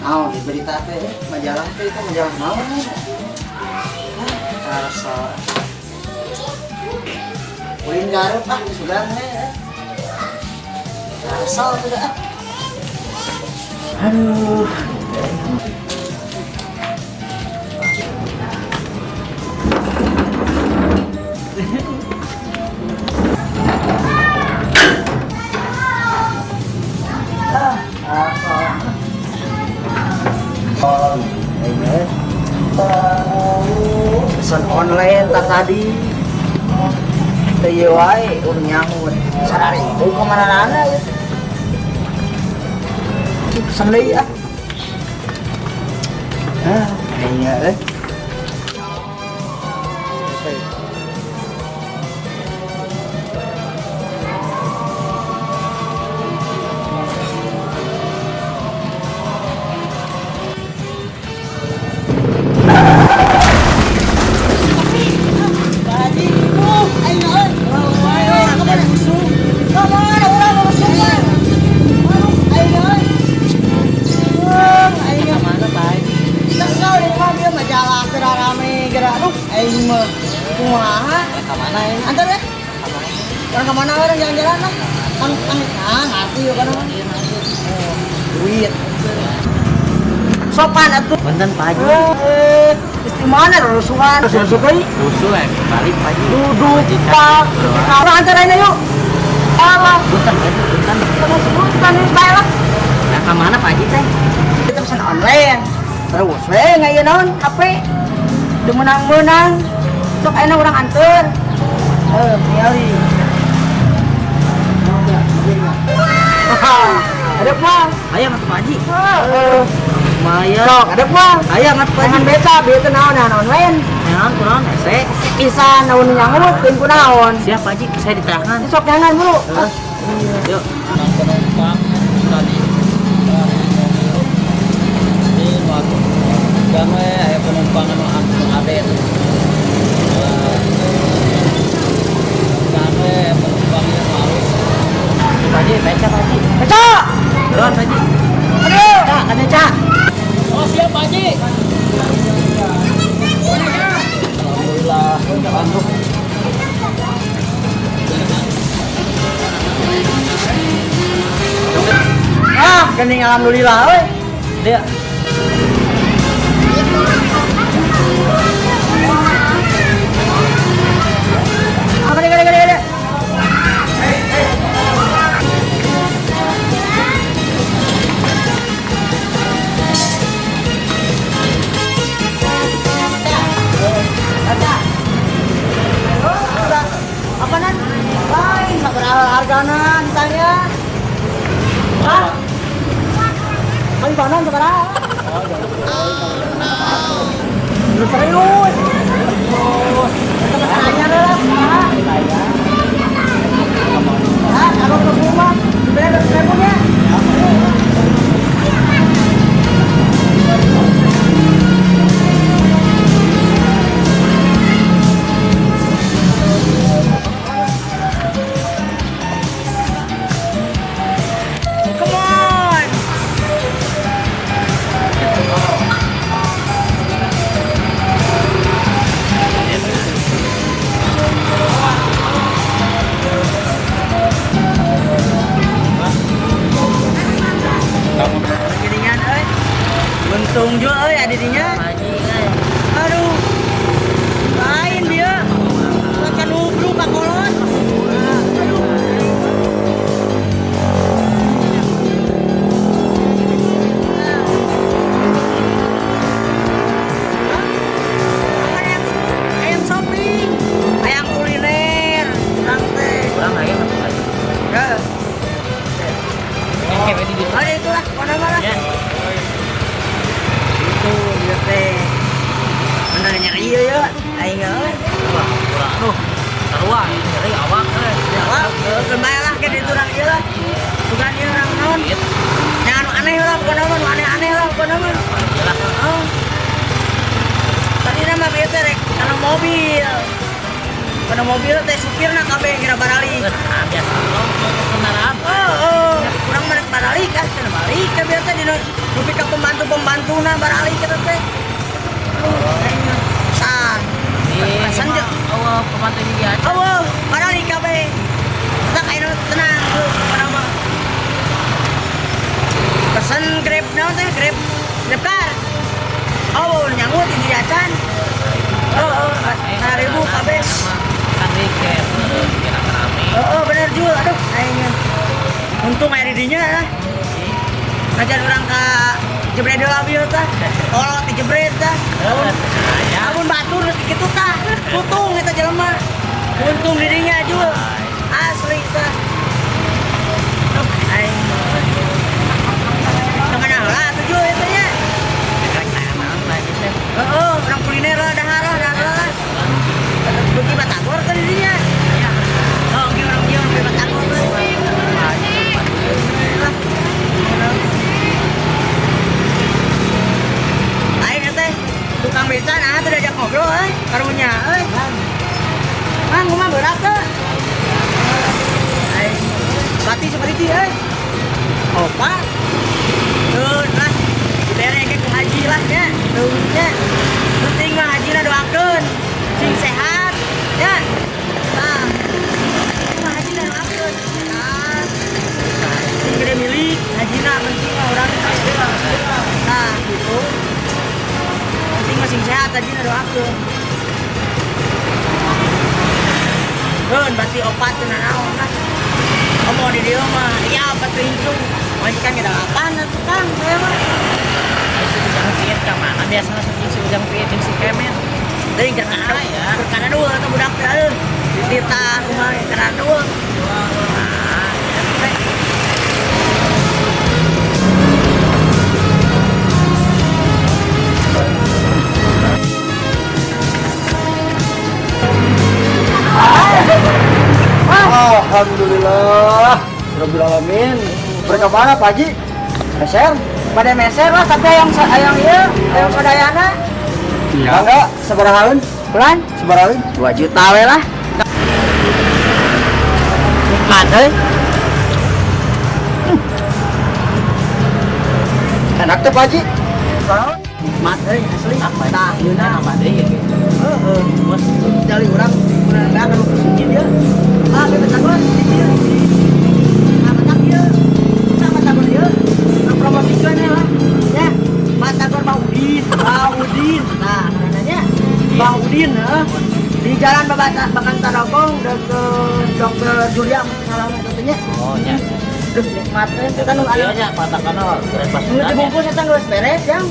Naon di berita teh, majalah teh itu majalah naon? Ah, rasa. Ulin gareup ah, sudah we. Rasa tuh ah. Aduh. Ah, rasa. Oh, ini. Pesan online tak tadi. Teu ieu wae urang nyaho. Sararitu ka mana-mana ya. Pesan deui ah. Ah, kayaknya eh. Pak Haji, aing euy. Urang wae rusuh. Ka mana urang rusuh mah? Aing euy. Aing Ka mana, Pak Haji? Kesel di mah dia majalah geura rame geura aduh aing mah kumaha? Ya, ka mana ini? Antar ya. Ka mana? Orang kemana orang jalan-jalan lah. Kan kan ah ngerti ya kan. Oh, duit. Sopan atuh. Punten, Pak Haji. Eh, di mana rusuhan? Rusuh deui. Rusuh ya, balik Pak Haji. Duduk, Haji, Pak. Orang antar aja yuk. Alah, Punten, Pak Haji, punten. kamu sebutan ini bae lah. Ya, ka mana Pak Haji teh? Kita pesan online. Terus we ngaya naon HP. Teu meunang-meunang. Sok ayeuna urang anter. Eh, tingali. Ada mah. Hayang atuh Pak Haji. Heeh. Lumayan. Sok, ada mah. Hayang atuh Pak Jangan Haji. beca, bieu teh naon naon lain. Naon kunaon hese? Pisan naon nyangut teuing kunaon. Siap Pak Haji, saya ditahan. Sok jangan bro. Heeh. Yuk. Penumpang tadi dari mobil di waktu dan we aya penumpang anu anu aden dan we penumpang yang halus. Pak Haji, beca Pak Haji. Beca. Buruan Pak Haji. Aduh. Cak, kan Cak. Oh, siap Pak Haji. Alhamdulillah, bantu. Ah, geuning alhamdulillah euy. Dia. Apa gede gede gede. Ada. Oh, udah. Apa nan? Lain sabaraha hargana ditanya. Hah? Kali banan sabaraha? Lu serius? Kita tanya lah, kumaha? Ah, kalau ke rumah, dibeli 200 ribu nya. Come on. Jadinya euy. Untung juga euy ada dinya. Pak Haji, euy. Aduh. Lain dia. Makan ubruk kakolot. Aduh. Ayam shopping, ayam kuliner, urang teh. Urang hayang atuh Pak Haji. Ya. Oke, we di ditu. Ada itulah, mana mana. Ya. Itu dia teh. Bener nyeri ya, aing euy. Wah, urang aduh. Sarua, nyeri awak euy. Ya lah, keun bae lah ke ditu urang ieu lah. Bukan ieu urang naon. Yang anu aneh lah, bukan naon, anu aneh-aneh lah, bukan naon. Iyalah. Heeh. Tadi nama bieu teh rek kana mobil. Kana mobil teh supirna kabeh kira baralik. Nah, biasa lo kendaraan. Oh, oh. Urang mah rek baralik ah, cenah balik ka bieu teh dina Nepi ka pembantu-pembantuna barali kita teh. Tah. Pesan Iya, jeung oh, pembantu ini aja. Eueuh, barali kabeh. Tak ayeuna tenang tuh pada mah. Pesan Grab naon teh Grab Grab car. Oh, nyangut di acan. Oh, 1000 kabeh. Kan weekend, kira rame. Oh, bener Jul. Aduh, aing untung aya di dinya lah. Ngajar urang ka jebret heula bieu tah. Kolot dijebret tah. Amun batur geus kitu tah. Tutung eta jelema. Untung di dinya Jul. Asli tah. Aduh, aing. Kemana heula atuh Jul eta nya? Heeh, urang kuliner lah dahar lah, dahar lah. Beuki batagor teh di dinya. Oh, ge urang ieu urang batagor teh. Lah. Aing teh tukang beca nah teu diajak ngobrol euy, karunya euy. Mang, kumaha berat teu? Aing bati seperti euy. Opat. Tuh, lah. Dibere ge ku haji lah nya. Tuh nya. Penting mah hajina doakeun sing sehat ya. Nah, penting mah hajina doakeun sehat. Sing gede milik hajina penting mah urang. Nah, gitu. Penting mah sing sehat hajina doakeun. Keun berarti opat teu nanaon lah. Komo di dieu mah iya opat teu incung. Majikan ge dalapan atuh Kang, saya mah. Si Ujang Piit ka mana? Biasanya si Ujang Piit jeung si Kemen. Teuing keur Ah, ya. keur kana dua atau budak teh aduh. Dititah kumaha kana dua. Ah, ya. Alhamdulillah, Rabbil Alamin. Mereka mana Pak Haji? Meser? Pada meser lah tapi ayam ayam ieu, ayam sadayana. Iya. Enggak, sabarahaeun? Bulan Sabarahaeun? 2 juta we lah. Nikmat euy. Enak teh Pak Haji. Nikmat euy asli. Tah, Yeuna apa deui ya gitu. Heeh. Bos, Jali urang urang kan suci dia. Ah, kita tagor di dieu. Nah, matak ieu. Nah, batagor ieu. Promosikeun ya lah. Ya. Batagor Bang Udin, Bang Udin. Nah, namanya Bang Udin heeh. Di Jalan Babatan Bakan Tarogong deket Dokter Julia salah katanya. Oh, nya. Duh, nikmat euy itu kan nu Iya aya. nya patakan beres pas. Nu dibungkus eta geus beres, Jang.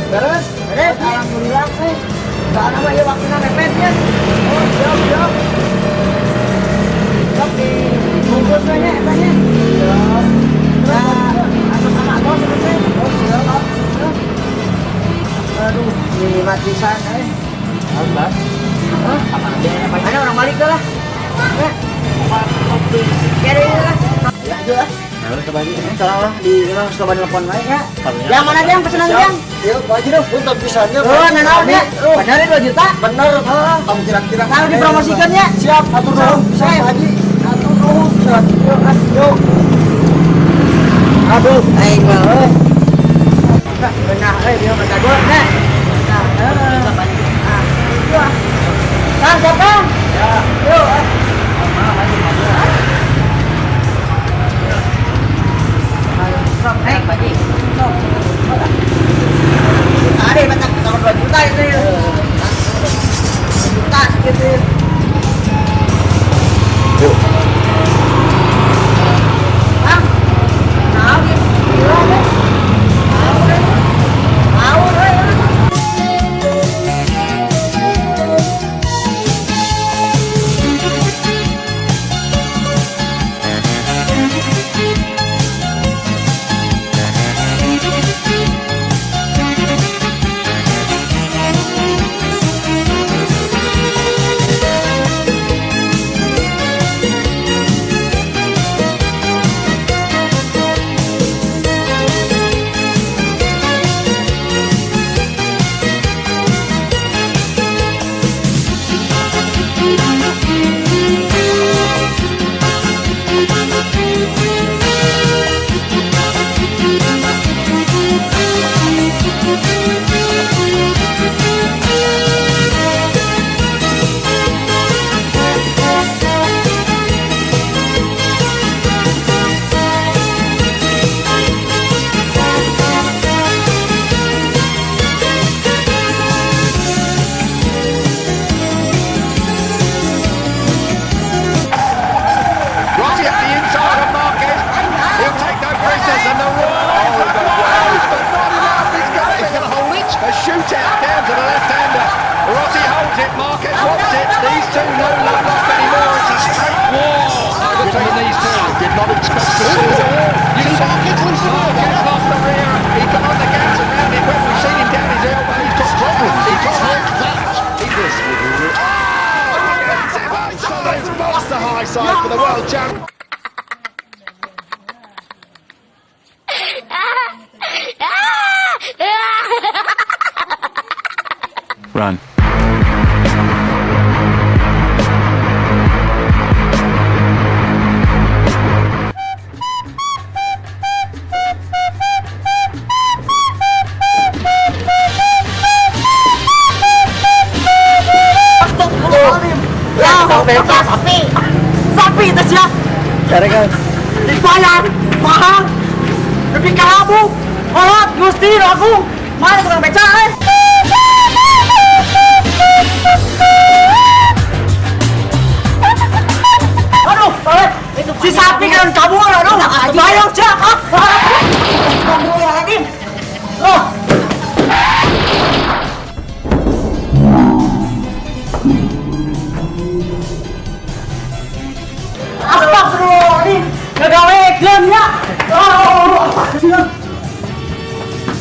Beres. Beres, alhamdulillah euy. Soalna mah ieu waktuna mepet ya. Oh, siap, siap. Sok dibungkus we nya eta nya. Siap. Nah, atas sama bos itu teh. Oh, siap. Aduh, nikmat pisan euy. Alhamdulillah. Hah? Apa aja ya, Pak? Mana orang balik lah. Ya. Ya deh lah. Ya aja lah. Harus Pak Haji. Tolong lah di emang suka telepon wae ya. Yang mana yang pesanan Siap. yang? Yuk, Pak Haji dong. Untuk pisannya. Oh, nanaon ya? Bener 2 juta? Bener. Oh. Kamu kira-kira. Kalau dipromosikan ya? Siap, atur nuhun. Siap, Pak Haji. Atur nuhun. Siap. Yuk, ah, yuk. Aduh. Aing mah euy. Benar euy dia batagor nah. Nah, heeh. Ah, itu ah. Kang, siapa? Ya. Yuk. Ah. Sok, eh, Pak Haji. Sok. Ada batak batagor 2 juta itu ya. 2 juta segitu ya. Yuk. Bang. Nah, gitu. Gila, deh. Mau, deh. Mau, deh. Not expect to see it. Gets off the rear. He got on the gas around him. When we've seen him down his elbow, he's got problems. He can't hold that. He was. Oh, master high side for the world champion. Run. Ya, beca sapi. Sapi itu sih. Carekan. Dibayar mahal. Lebih kalabu. Kolot Gusti aku. Mana tukang beca eh? Aduh, si sapi kan kabur, aduh. Bayar cak. Astagfirullahaladzim. Oh. Astagfirullahaladzim. Ngagawekeun ya. Oh,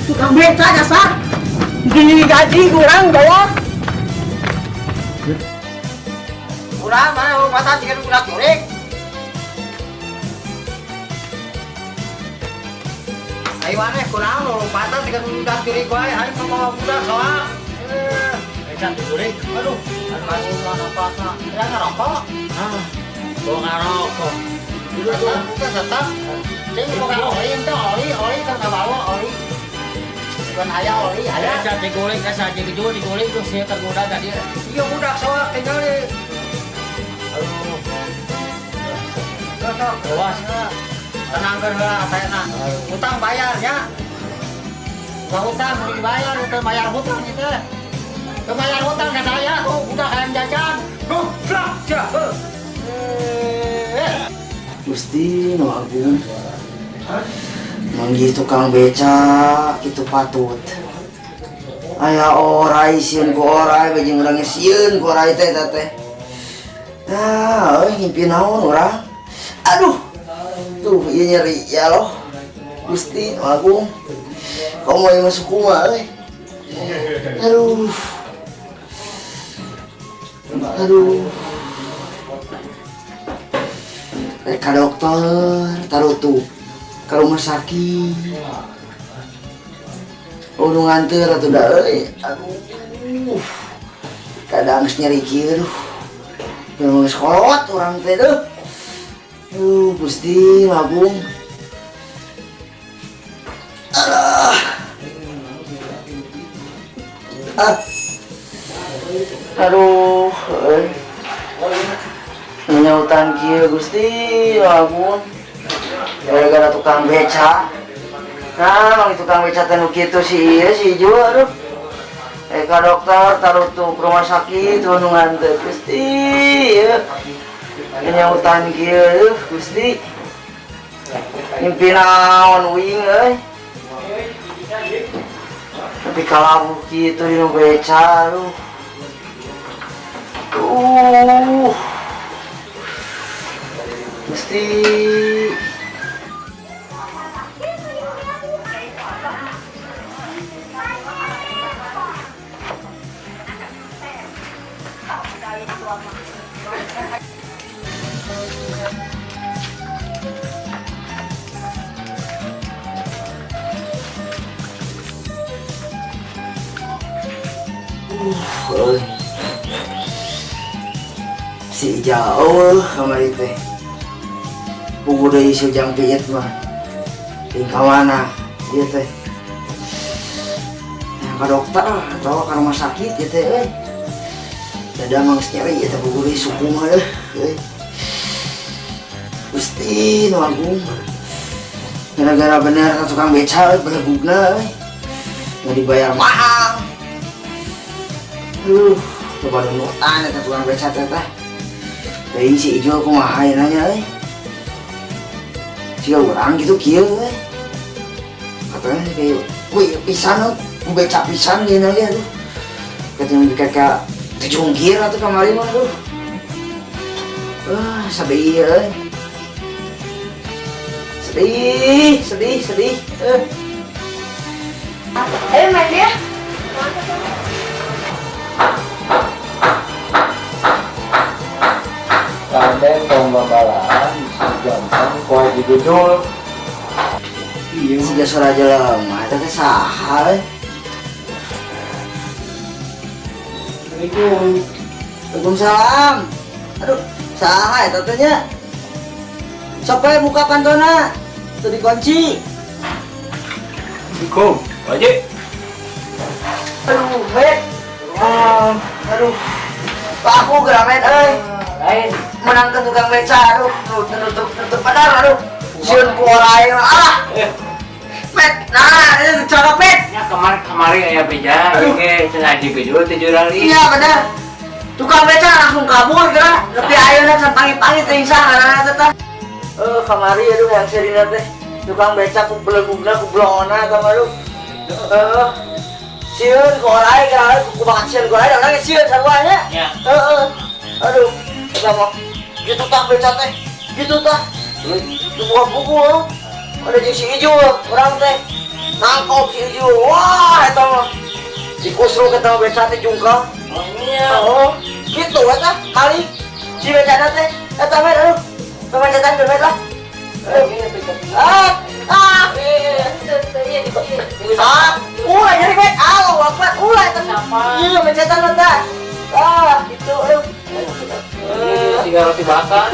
tukang beca dasar. Digaji kurang bayar. Kurang mana patah jika budak jurik. Ayo aneh kurang lo patah jika budak jurik wae aing mau budak soal. Beca diguling. Aduh, aduh mana pasna. Ya ngarokok. Ah, bawa ngarokok. Bukan sesat. Cing bukan oli ente oli, oli kan bawa oli. Bukan aya oli, aya. Beca diguling asa aja gitu diguling terus sia tergoda tadi. Iya budak soal tinggal di. Aduh. Sok Awas. Tenangkeun heula atena. Utang bayar nya. Ulah hutang kudu dibayar, teu bayar hutang ieu teh. Teu bayar hutang ka saya tuh budak hayang jajan. Goblok sia. Eh. Gusti nu agung. Manggih tukang beca kitu patut. Aya orai sieun ku orai bejeng urang ge sieun ku orai teh eta teh. Tah, euy ngimpi naon urang? Aduh. Tuh ieu nyeri ya loh. Gusti nu agung. Kamu mau masuk kumaha euy? Aduh. Aduh. Rek ka dokter tarutup ke rumah sakit. Oh, nu nganter atuh da euy. Aduh. Kadang geus nyeri kieu aduh. Geus kolot urang teh deuh. Aduh, Gusti Agung. Alah. Ah. Aduh, euy. Nyautan kieu Gusti Agung. Gara-gara tukang beca. Nah, mang tukang beca teh nu kitu si ieu si Ijo aduh. Ka dokter tarutup rumah sakit nu nganter Gusti ieu. Nyautan kieu euy Gusti. Mimpi naon uing euy. Tapi kalabu kitu di nu beca aduh. Gusti. Euy. Si jauh kamari teh. Pugu deui si Ujang Piit mah. Ting ka mana ieu teh? Ka dokter atau ka rumah sakit ieu teh euy. Dada mah geus nyeri ieu teh pugu deui suku mah deuh euy. Gusti nu agung. Gara-gara bener ka tukang beca euy belegugna euy. Nggak dibayar mahal. Aduh, coba nunutan eta tukang beca teh teh. Teuing si Ijul kumaha ieu nanya euy. Siga urang gitu kieu euy. Katanya kayak wih pisan euy, beca pisan ieu ge aduh. Katanya ka tejungkir atuh kamari mah aduh. Ah, sabe ieu euy. Sedih, sedih, sedih. Ayo main ya. Kade tong babalaan si Gampang ku Haji Gejul. Iya, siga suara jelema eta teh saha euy? Assalamualaikum. Waalaikumsalam. Aduh, saha eta teh nya? Sok we buka pantona. Teu dikunci. Assalamualaikum. Haji. Aduh, Met. Aduh. Pak aku geura Met euy. Lain. Menangkan tukang beca, aduh, nutup nutup padahal, aduh. Sieun ku orai ah. Met, nah, itu cakep Met. Ya kemarin kemarin aya beja, ieu ge cenah Haji Gejul teh jurali. Iya benar. Tukang beca langsung kabur geura. Nepi ayeuna can pangi-pangi teh saha ngaranna teh tah. Eh, kamari aduh yang serina teh. Tukang beca ku belegugna ku blongona eta mah aduh. Heeh. Sieun ku orai geura, ku bakat sieun ku orai, urang ge sieun sarua nya. Ya. Heeh. Aduh, eta mah gitu tah beca teh. Gitu tah. Itu buka buku loh. Ada jeung si Ijul, urang teh. Nangkop si Ijul. Wah, eta mah. Dikusruk eta mah beca teh jungkal. Oh iya. Oh, gitu eta kali si becana teh. Eta mah aduh. Pemancetan geus lah. Ah, ah. Ah, ulah nyeri bet. Ah, Akbar, ulah eta. Iya, mencetan mah tah. Ah, gitu aduh. Siga roti bakar.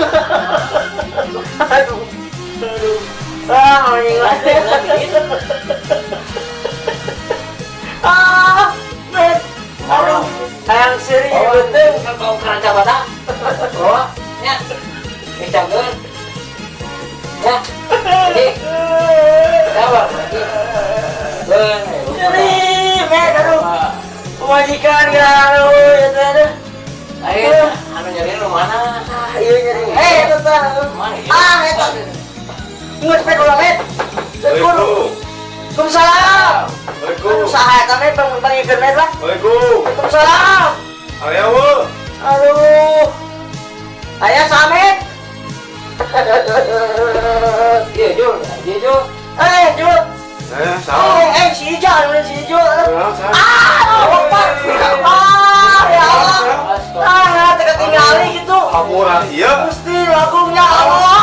Aduh. Aduh. Ah, anjing. Ah, met. Aduh, hayang seuri beuteung. Kan bau keranca badak. Oh, nya. Kecageun. Ya. Haji. Sabar, Haji. Beun. Nyeri, met, aduh. Pemajikan aduh, ya teh aduh. Lain, anu nyeri nu mana? Ah, iya nyeri. Eh, eta tah. Mana ieu? Ah, eta. Geus met ulah met. Syukur. Waalaikumsalam. Aduh, saha eta met bang pangikeun met lah. Waalaikumsalam. Waalaikumsalam. Aya eueuh. Aduh. Aya samet. Iya, Jul. Haji, Jul. Eh, Jul. Eh, salah. Eh, si Ijul, si Ijul. Salah, salah. Ah, Akbar. Ah, ya Allah. Ah, teka tinggali gitu. Hampura ieu. Gusti agungnya Allah.